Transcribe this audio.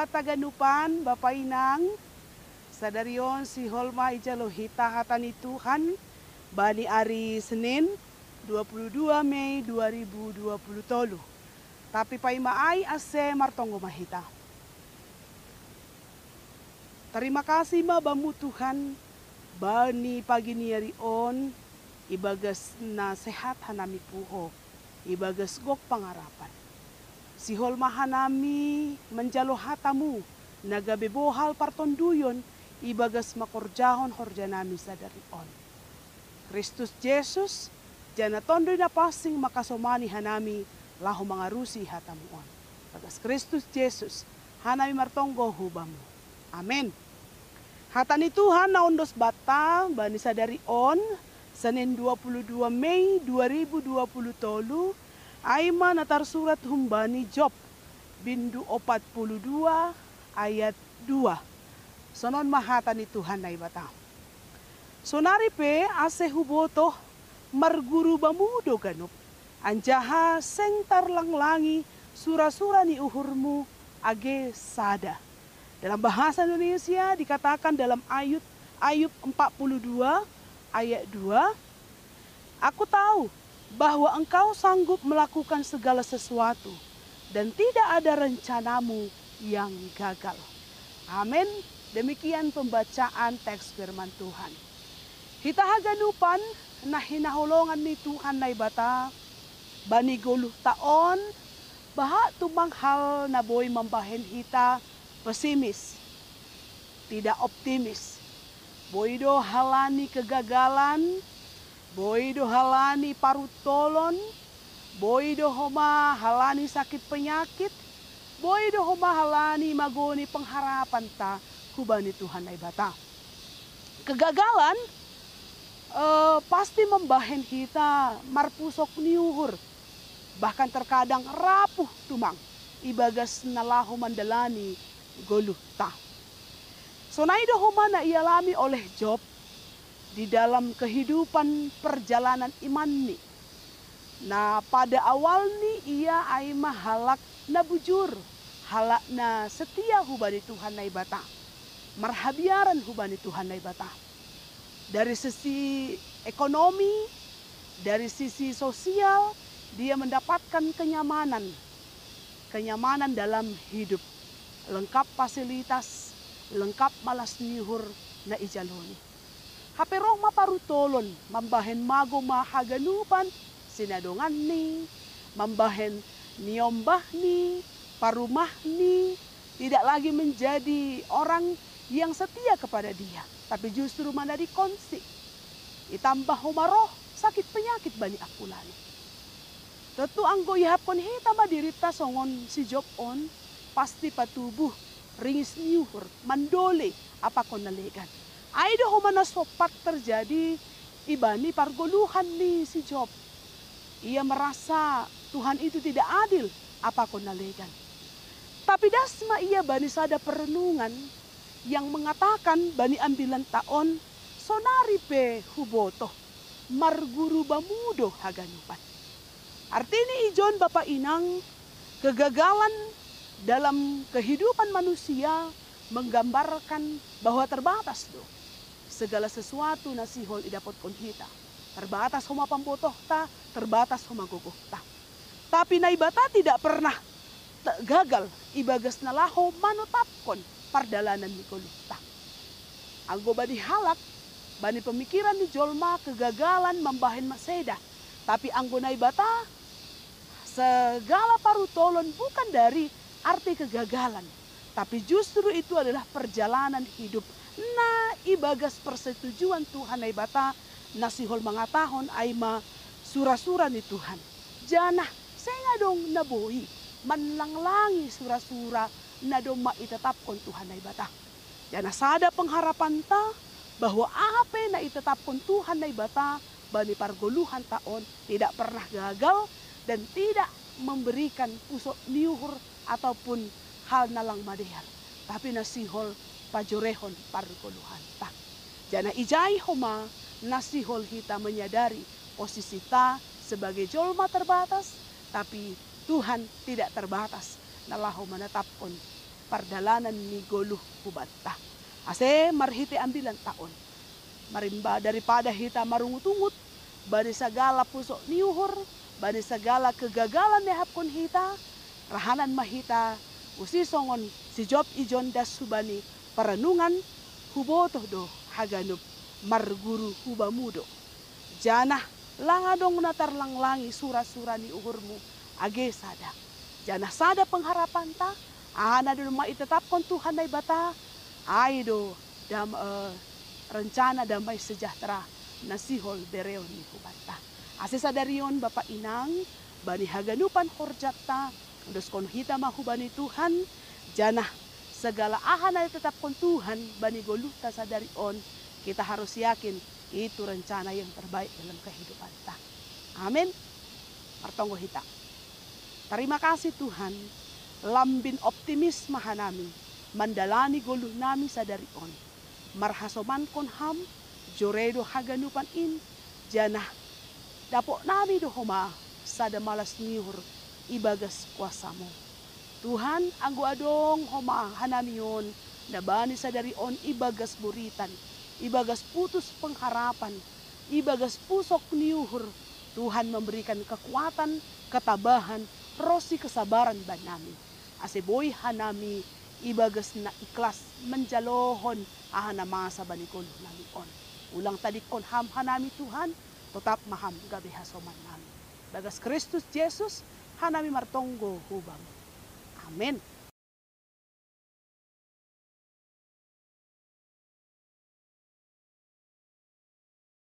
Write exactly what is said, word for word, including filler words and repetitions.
Taganupan, Bapa Inang, sadari on sihol ma ijalo hita hata ni Tuhan, bani ari Senin, dua puluh dua Mei dua ribu dua puluh tolu. Tapi paima ai ase martonggo ma hita. Tarima kasih ma Bamu Tuhan, bani pagi ni ari on, ibagas na sehat hanami puho, ibagas gok pangarapan. Sihol ma hanami manjalo hatamu, na gabe bohal partonduyon, ibagas mangkorjahon horjanami sadari on. Kristus Jesus, jana Tonduy Napansing makasomani hanami, laho mangarusi hatamu on. Ibagas Kristus Jesus, hanami martonggo hu Bamu. Amen. Hata ni Tuhan na ondos banta, bani sadari on, Senin dua puluh dua Mei dua ribu dua puluh tolu, ai ma na tarsurat humbani Job, bindu opat puluh dua ayat dua. Sonon ma hata ni Tuhan Naibata. Sonari pe ase hubotoh, marguru Bamu do ganup, anjaha seng tarlanglangi sura-sura ni uhurMu age sada. Dalam bahasa Indonesia dikatakan dalam Ayub, Ayub empat puluh dua ayat dua, "Aku tahu bahwa Engkau sanggup melakukan segala sesuatu, dan tidak ada rencanamu yang gagal." Amin. Demikian pembacaan teks firman Tuhan. Hita haganupan na hinaholongan ni Tuhan Naibata, bani goluh ta on, bahat tumang hal na boi mambahen hita pesimis, tidak optimis. Boi do halani kegagalan, boi do halani paruntolon, boi do homa halani sakit penyakit, boi do homa halani magou ni pengharapanta hubani Tuhan Naibata. Kegagalan, eh, pasti mambahen hita marpusok ni uhur, bahkan terkadang rapuh tumang ibagas na laho mandalani goluhta. Sonai do homa na ialami oleh Job di dalam kehidupan perjalanan imanni. Na pada awalni ia ai ma halak na bujur, halak na setia hubani Tuhan Naibata, marhabiaran hubani Tuhan Naibata. Dari sisi ekonomi, dari sisi sosial, dia mendapatkan kenyamanan, kenyamanan dalam hidup, lengkap fasilitas, lengkap malas ni uhur na ijaloni. Hape roh ma paruntolon, mambahen magou ma haganupan sinadonganni, mambahen niombahni, parumahni, tidak lagi menjadi orang yang setia kepada dia, tapi justru manadi konsi. Itambah homa roh sakit penyakit bani angkulani. Tontu anggo iahapkon hita ma dirinta songon si Job on, pasti patubuh ringis ni uhur, mandole ampakon na legan. Ai do homa na sompat terjadi ibani pargoluhan ni si Job. Ia merasa Tuhan itu tidak adil ampakon na legan. Tapi das ma ia bani sada perenungan yang mengatakan bani ambilanta on, sonari pe hubotoh, marguru Bamu do haganupan. Artini ijon Bapa Inang, kegagalan dalam kehidupan manusia menggambarkan bahwa terbatas do segala sesuatu na sihol idapotkon hita. Terbatas homa pambotohta, terbatas homa gogohta. Tapi Naibata tidak pernah te-, gagal ibagas na laho manotapkon pardalanan ni goluhta. Anggo bani halak, bani pemikiran ni jolma, kegagalan mambahen maseda. Tapi anggo Naibata, segala paruntolon bukan dari arti kegagalan, tapi justru itu adalah perjalanan hidup na ibagas persetujuan Tuhan Naibata, na sihol mangatahon ai ma sura-sura ni Tuhan. Janah seng adong na boi manlanglangi sura-sura na domma itetapkon Tuhan Naibata. Janah sada pengharapanta, bahwa aha pe na itetapkon Tuhan Naibata bani pargoluhanta on tidak pernah gagal dan tidak memberikan pusok ni uhur ataupun hal na lang madear, tapi na sihol pajorehon pargoluhanta. Janah ijai homa na sihol hita menyadari posisita sebagai jolma terbatas, tapi Tuhan tidak terbatas na laho manatapkon pardalanan ni goluh hu banta. Ase marhite ambilan ta on, marimba daripada hita marungut-ungut bani sagala pusok ni uhur, bani sagala kegagalan ni ahapkon hita, rahanan ma hita, usi songon si Job ijon das hubani paranungan, hubotoh do haganup marguru hubamu do. Janah lang adong na tarlanglangi sura-sura ni uhurmu, age sada. Janah sada pengharapanta, aha na do ma itetapkon Tuhan Naibata, ai do dam, eh, rencana damai sejahtera na sihol bereon ni hubanta. Ase sadari on Bapa Inang, bani haganupan horjanta, endoskon hita ma hubani Tuhan, janah segala aha na itetapkon Tuhan bani goluhta sadari on, kita harus yakin itu rencana yang terbaik dalam kehidupanta. Amin. Martonggo hita. Tarima kasih Tuhan, lambin optimis ma hanami mandalani goluh nami sadari on. Marhasomankon Ham, jore do haganupan in, janah dapot nami do homa sada malas ni uhur ibagas kuasamu. Tuhan, anggo adong homa hanami on na bani sadari on ibagas buritan, ibagas putus pengharapan, ibagas pusok ni uhur, Tuhan memberikan kekuatan, ketabahan, ronsi kesabaran banami. Ase boi hanami ibagas na ikhlas manjalohon aha na masa bani goluh nami on. Ulang tadingkon Ham hanami Tuhan, totap ma Ham gabe hasoman nami. Bagas Kristus Jesus hanami martonggo hu Bamu. Amin.